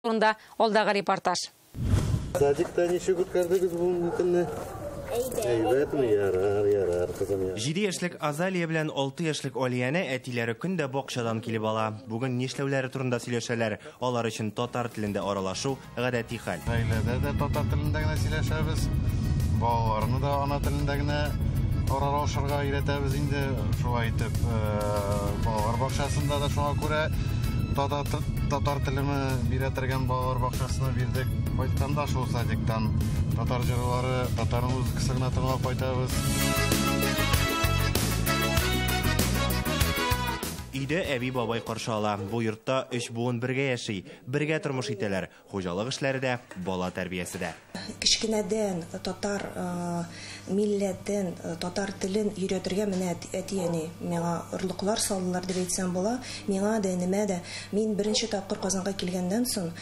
Турында алдагы репортаж. Садикта ничек үткәрдегез бүгенге көнне? Әйбәтме? Ярар, ярар, кызым. 7 яшьлек Азалия белән 6 яшьлек Алияне әтиләре көн дә бакчадан килеп ала. Бүген нишләүләре турында сөйләшәләр. Алар өчен татар телендә аралашу гадәти хәл. Гаиләдә дә татар телендә генә сөйләшәбез. Балаларны да ана телендә генә аралашырга өйрәтәбез инде. Шулай итеп, балалар бакчасында да шуңа күрә татар телеме бирә торган балалар бакчасына бирдек. Кайтканда шул садиктан татар җырлары, татар музыкасы гына тыңлап кайтабыз. Өйдә әби-бабай каршы ала. Бу йортта 3 буын бергә яши, бергә тормыш итәләр. Хуҗалык эшләре дә, бала тәрбиясе дә. Кечкенәдән татар милләтен, татар телен өйрәтергә менә әти-әни миңа орлыклар салдылар дип әйтсәм була. Миңа да, энемә дә. Мин беренче тапкыр Казанга килгәннән соң,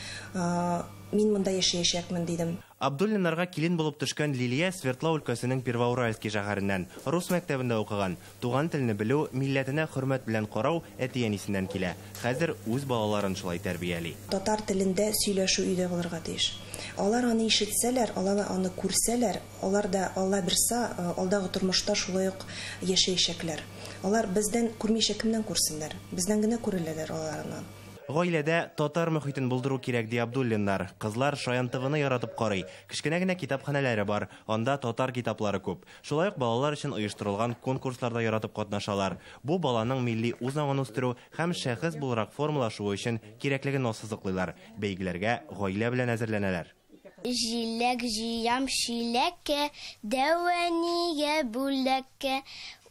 мин монда яшәячәкмен дидем. Абдуллиннарга килен булып төшкән Лилия Свердлау өлкәсенең Первоуральский шәһәреннән, рус мәктәбендә укыган. Туган телне белү, милләтенә хөрмәт белән карау әти-әнисеннән килә. Хәзер үз балаларын шулай тәрбияли. Татар телендә сөйләшү өйдә булырга тиеш. Алар аны ишетсәләр, алар аны күрсәләр, алар да Алла бирсә, алдагы тормышта шулай ук яшәячәкләр. Алар бездән күрмичә кемнән күрсеннәр? Бездән генә күреләләр алар аны. Гаиләдә татар мөхитен булдыру кирәк, ди Абдуллиннар. Кызлар Шаян ТВ-ны яратып карый. Кечкенә генә китапханәләре бар, анда татар китаплары күп. Шулай ук балалар өчен оештырылган конкурсларда яратып катнашалар. Бу баланың милли үзаңын үстерү һәм шәхес буларак формалашуы өчен кирәклеген ассызыклыйлар. Бәйгеләргә гаилә белән әзерләнәләр. Җиләк җыям чиләккә, дәвәнигә бүләккә,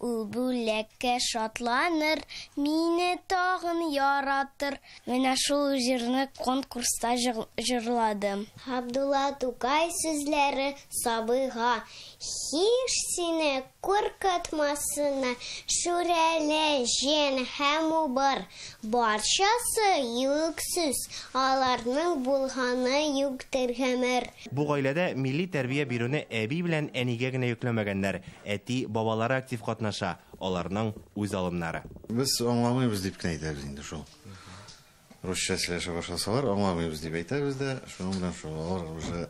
ул бүләккә шатланыр, мине тагын яратыр. Менә шул җырны конкурста җырладым. Габдулла Тукай сүзләре сабыйга, һич сине куркытмасына, шүрәле, җен һәм убыр. Барчасы юк сүз, аларның булганы юктыр гомер. Бу гаиләдә милли тәрбия бирүне әби белән әнигә генә йөкләмәгәннәр. Әти, бабалары актив катнаша, аларның үз алымнары. Без аңламыйбыз дип кенә әйтәбез инде шул. Русча сөйләшә башласалар, аңламыйбыз дип әйтәбез дә, шуның белән шул алар уже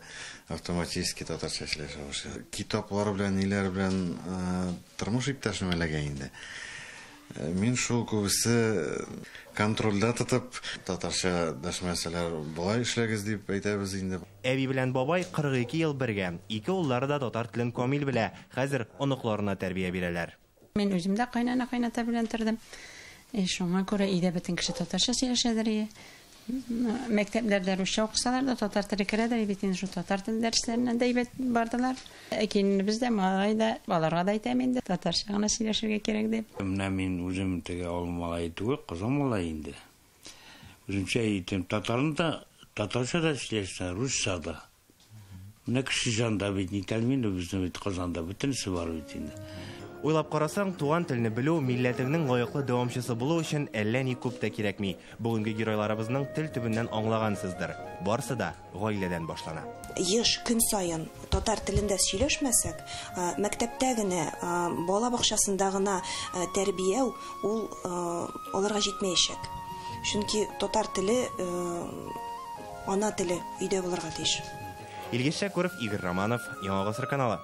автоматически татарча сөйләшә башлый. Китаплар белән, ниләр белән тормыш иптәшем эләгә инде. Мин шул күбесе контрольдә тотып, татарча дәшмәсәләр, болай эшләгез дип әйтәбез инде. Әби белән бабай 42 ел бергә. Ике уллары да татар телен камил белә. Хәзер оныкларына тәрбия бирәләр. Мин үзем дә кайнана кайната белән тордым. Шуңа күрә өйдә бөтен кеше татарча сөйләшәдер. Мәктәпләрдә русча укысалар да татар теле керәдер бит инде, шул татар теле дәресләреннән дә әйбәт бардылар. Киленебез дә, малай да, балаларга да әйтәм инде, татарча гына сөйләшергә кирәк дип. Менә мин үзем теге авыл малае түгел, Казан малае инде. Үземчә әйтәм, татарны да, татарча да сөйләшсә, русча да. Менә кеше җанда бит нитәлми инде, безнең бит Казанда бөтенесе бар бит инде. Уйлап карасаң, туган телне белү, милләтеңнең лаеклы дәвамчысы булу өчен әллә ни күп тә кирәкми. Бүгенге геройларыбызның тел төбеннән аңлагансыздыр. Барсы да гаиләдән башлана. Еш көн саен татар телендә сөйләшмәсәк, мәктәптә генә, бала бакчасында гына тәрбия ул аларга җитмәячәк. Чөнки татар теле ана теле өйдә булырга тиеш. Илгиз Шәкүров, Игорь Романов, Яңа Гасыр каналы.